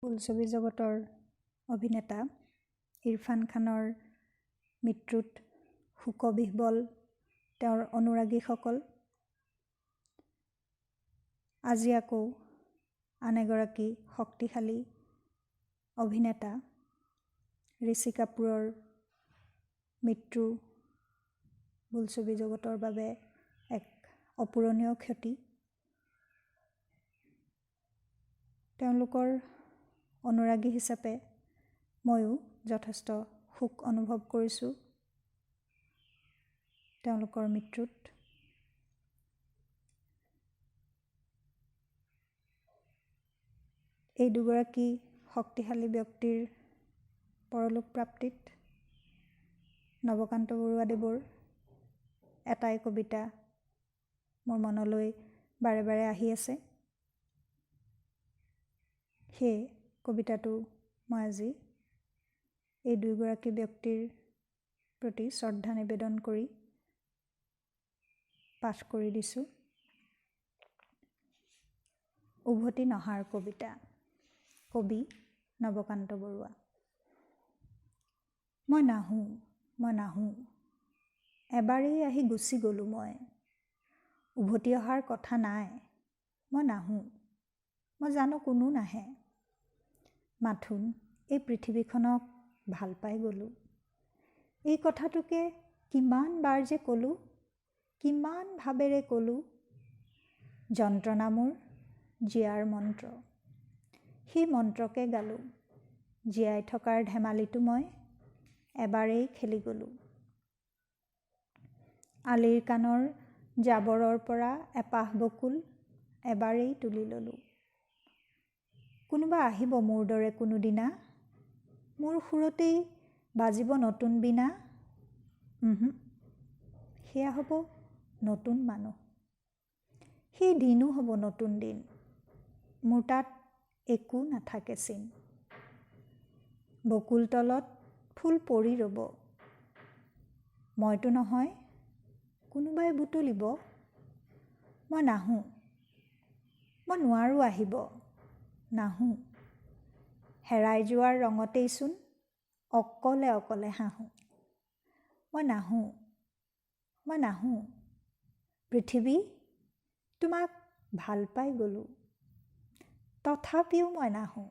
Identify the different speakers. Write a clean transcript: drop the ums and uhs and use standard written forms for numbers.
Speaker 1: বোলছবি জগতৰ অভিনেতা ইৰফান খানৰ মৃত্যুত শোকবিহ্বল তেওঁৰ অনুৰাগীসকল। আজি আকৌ আন এগৰাকী শক্তিশালী অভিনেতা ঋষি কাপুৰৰ মৃত্যু বোলছবি জগতৰ বাবে এক অপূৰণীয় ক্ষতি। তেওঁলোকৰ অনুৰাগী হিচাপে ময়ো যথেষ্ট শোক অনুভৱ কৰিছোঁ তেওঁলোকৰ মৃত্যুত। এই দুগৰাকী শক্তিশালী ব্যক্তিৰ পৰলোক প্ৰাপ্তিত নৱকান্ত বৰুৱাদেৱৰ এটাই কবিতা মোৰ মনলৈ বাৰে বাৰে আহি আছে। সেই কবিতাটো মই আজি এই দুয়োগৰাকী ব্যক্তিৰ প্ৰতি শ্ৰদ্ধা নিবেদন কৰি পাঠ কৰি দিছোঁ। উভতি নহাৰ কবিতা, কবি নৱকান্ত বৰুৱা। মই নাহোঁ, মই নাহোঁ, এবাৰেই আহি গুচি গ'লোঁ মই, উভতি অহাৰ কথা নাই। মই নাহোঁ, মই জানো কোনো নাহে, মাথোন এই পৃথিৱীখনক ভাল পাই গ'লোঁ। এই কথাটোকে কিমান বাৰ যে ক'লোঁ, কিমান ভাৱেৰে ক'লোঁ। যন্ত্ৰণা মোৰ জীয়াৰ মন্ত্ৰ, সেই মন্ত্ৰকে গালোঁ। জীয়াই থকাৰ ধেমালিটো মই এবাৰেই খেলি গ'লোঁ। আলিৰ কাণৰ জাবৰৰ পৰা এপাহ বকুল এবাৰেই তুলি ল'লোঁ। কোনোবা আহিব মোৰ দৰে কোনোদিনা, মোৰ সুৰতেই বাজিব নতুন বীণা। সেয়া হ'ব নতুন মানুহ, সেই দিনো হ'ব নতুন দিন। মোৰ তাত একো নাথাকে চিন। বকুল তলত ফুল পৰি ৰ'ব, মইতো নহয়, কোনোবাই বুটলিব। মই নাহোঁ, মই নোৱাৰোঁ আহিব, নাহোঁ। হেৰাই যোৱাৰ ৰঙতেইচোন অকলে অকলে হাঁহোঁ। মই নাহোঁ, মই নাহোঁ। পৃথিৱী তোমাক ভাল পাই গ'লোঁ, তথাপিও মই নাহোঁ।